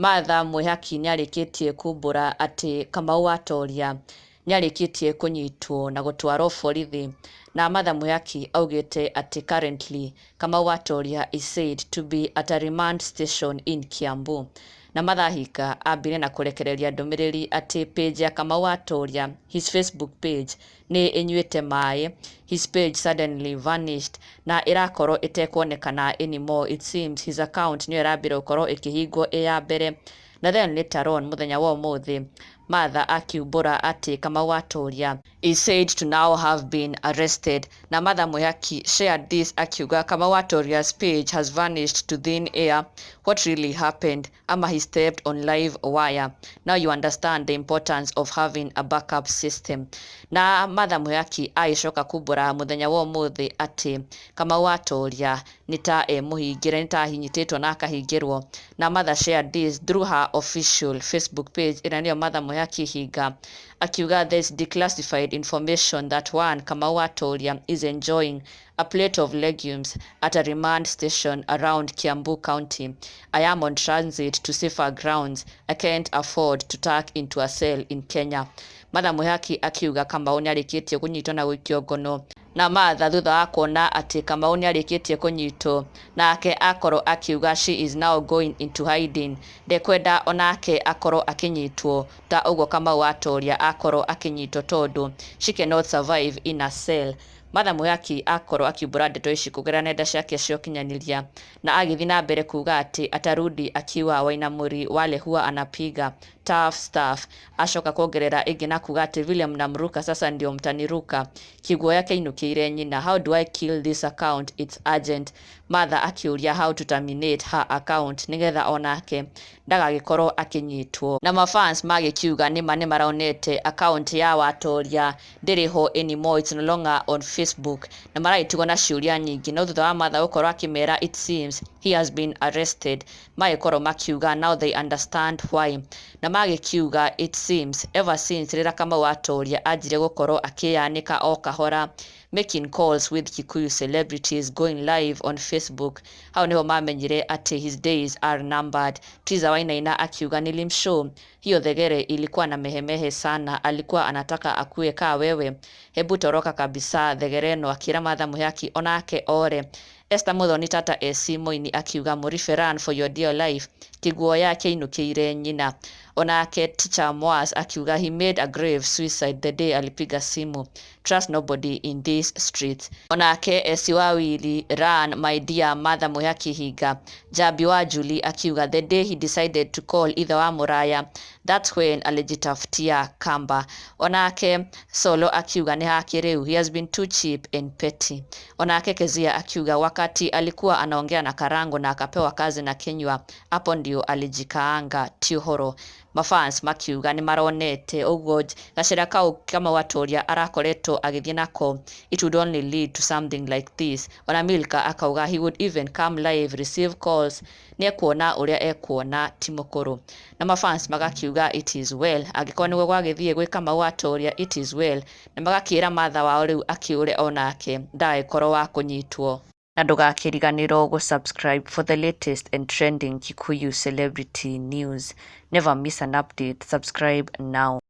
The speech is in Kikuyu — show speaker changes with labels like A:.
A: Martha Mwihaki nĩarĩkĩtie kumbũra atĩ Kamau Watoria nĩarĩkĩtie kũnyitwo na gũtwarwo borithi. Na Martha Mwihaki augĩte atĩ currently Kamau Watoria is said to be at a remand station in Kiambu. Na Martha Hinga ambire na kũrekereria ndũmĩrĩri atĩ page ya Kamau Watoria, his Facebook page, nĩ ĩnyuĩte maĩ. His page suddenly vanished na ĩrakorwo ĩtekuonekana anymore. It seems his account nĩyo ĩrambire gũkorwo ĩkĩhingwo ĩ ya mbere, na then later on mũthenya wa ũmũthĩ Martha akiumbũra atĩ Kamau Watoria is said to now have been arrested. Na Martha Mwihaki shared this akiuga, "Kamau Watoria's page has vanished to thin air. What really happened? Ama he stepped on live wire? Now you understand the importance of having a backup system." Na Martha Mwihaki agĩcoka kumbũra mũthenya wa ũmũthĩ atĩ Kamau Watoria nĩ ta e mũhingĩre, nĩ ta ahinyĩtĩtwo na akahingĩrwo. Na Martha shared this through her official Facebook page, ĩrĩa nĩyo Martha Mwihaki Hinga, akiuga, "There's declassified information that one Kamau Watoria is enjoying a plate of legumes at a remand station around Kiambu County. I am on transit to safer grounds. I can't afford to tuck into a cell in Kenya." Martha Mwihaki akiuga Kamau nĩarĩkĩtie kũnyitwo na gũikio ngono. Na Martha thutha wa kuona atĩ Kamau nĩarĩkĩtie kũnyitwo, nake akorwo akiuga she is now going into hiding, ndekwenda onake akorwo akĩnyitwo ta ũguo Kamau Watoria akorwo akĩnyitwo, tondũ she cannot survive in a cell. Martha Mwihaki akorwo akiumbũra ndeto ici kũgerera nenda ciake cia ũkinyanĩria, na agĩthiĩ na mbere kuga atĩ atarudi akiwa Wainamuri wale huwa anapiga tough stuff. Acoka kuongerera ĩngĩ na kuga atĩ vile mnamruka sasa ndio mtaniruka, kĩguoya kĩinũkĩire nyina. How do I kill this account? It's urgent. Martha akĩũria how to terminate her account nĩgetha onake ndagagĩkorwo akĩnyitwo. Na mafans magĩkiuga nĩma nĩ maronete account ya Watoria ndĩrĩ ho anymore, it's no longer on Facebook, na maragĩtigwo na ciũria nyingĩ. No thutha wa Martha gũkorwo akĩmera it seems he has been arrested, magĩkorwo makiuga now they understand why. Na magĩkiuga it seems ever since rĩrĩa Kamau Watoria anjirie gũkorwo akĩyanĩka o kahora, making calls with Kikuyu celebrities, going live on Facebook, hau niho mamenyire atĩ his days are numbered. Triza Wainaina akiuga, "Nilimshow hiyo thegere ilikuwa na mehemehe sana, alikuwa anataka akue kaa wewe, hebu toroka kabisa thegereno." Akĩra Martha Mwihaki onake ore. Esther Muthoni Tata AC Moini akiuga, "Mũribe, run for your dear life, kĩguoya kĩinũkĩire nyina." Onake Teacher Moas akiuga, "He made a grave suicide the day alipiga simu. Trust nobody in these streets." Onake Esi Wawili, "Run, my dear Martha Mwihaki Hinga." Jambi wa Julie akiuga, "The day he decided to call ithe wa Muraya, that's when alijitafutia kamba." Onake Solo akiuga, "Nĩ haki rĩu, he has been too cheap and petty." Onake Kezia akiuga, "Wakati alikuwa anaongea na Karango na akapewa kazi na Kinyua, hapo ndio alijikaanga ti ũhoro." Mafans makiuga nĩ maronete ũguo gacĩra kau Kamau Watoria arakoretwo agĩthiĩ nako, it would only lead to something like this. Ona Milka akauga, "He would even come live, receive calls, nĩekuona ũrĩa ekuona ti mũkũrũ." Na mafans magakiuga it is well, angĩkorwo nĩguo gwagĩthiĩ gwĩ Kamau Watoria, it is well. Na magakĩra Martha wao rĩu akĩũre onake ndagagĩkorwo wa kũnyitwo. Na ndũgakĩriganĩrwo gũ-subscribe for the latest and trending Kikuyu celebrity news. Never miss an update. Subscribe now.